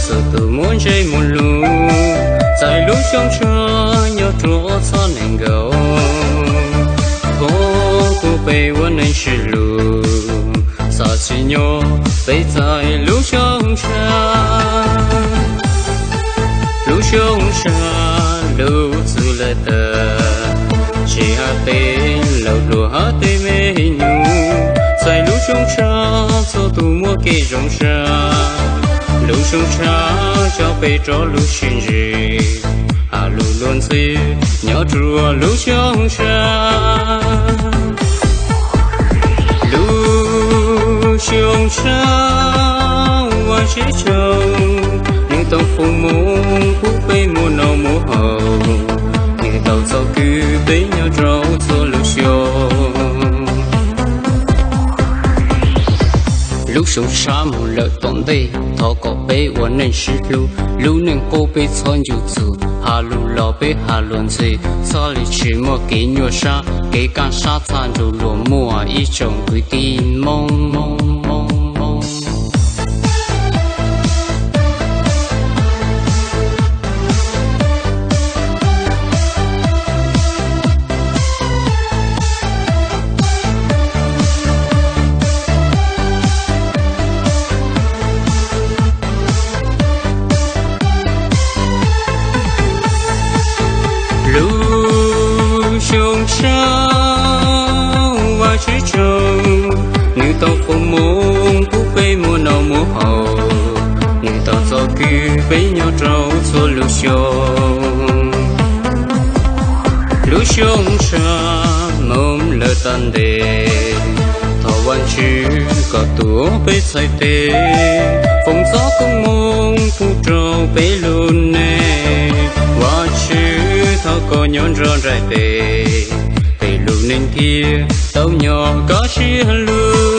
Txhua tus muaj ntsej muag lug, txais lub xyoo tshav nyob rua txhua neeg nkaus. Thov pub peb ua neeg sib hlub, xav tsim nyog peb txais lub xyoo tshav. Lub xyoo tshav lub txwv lawm tag, tsis hais tej laus hluas hab tej me nyuam, txais lub xyoo tshav txhua tus muaj kev zoo sab. Lub xyoo tshav coj peb rov lub sib ntsib, has lus luag ntxhi nyob rua lub xyoo tshav. Lub xyoo tshav Vajtswv tsaug, nws tau foom moov pub peb muaj noj muaj haus, nws tau txoj kwv peb nyob rau txhua lub xyoo. Lub xyoo tshav moog lawm tom ntej, thov kom peb ua neej sib hlub, lub neej qub peb txhob ncu txug, has lus los peb has luag ntxhi, txhob le tsis muaj kev nyuaj sab, kev kaaj sab txhaj nrug luag muaj. Ib tsoom kwv tij Moob. Lub xyoo tshav Vajtswv tsaug, nws tau foom moov pub peb muaj noj muaj haus, nws tau txoj kwv peb nyob rau txhua lub xyoo. Lub xyoo tshav moog lawm tas ntes, thov Vajtswv kom tuav peb txhais tes, foom txoj koob moov pub rau peb lub neej. Vajtswv thov koj nyob nrog nraim peb, peb lub neej thiaj tau nyob koj siab lug.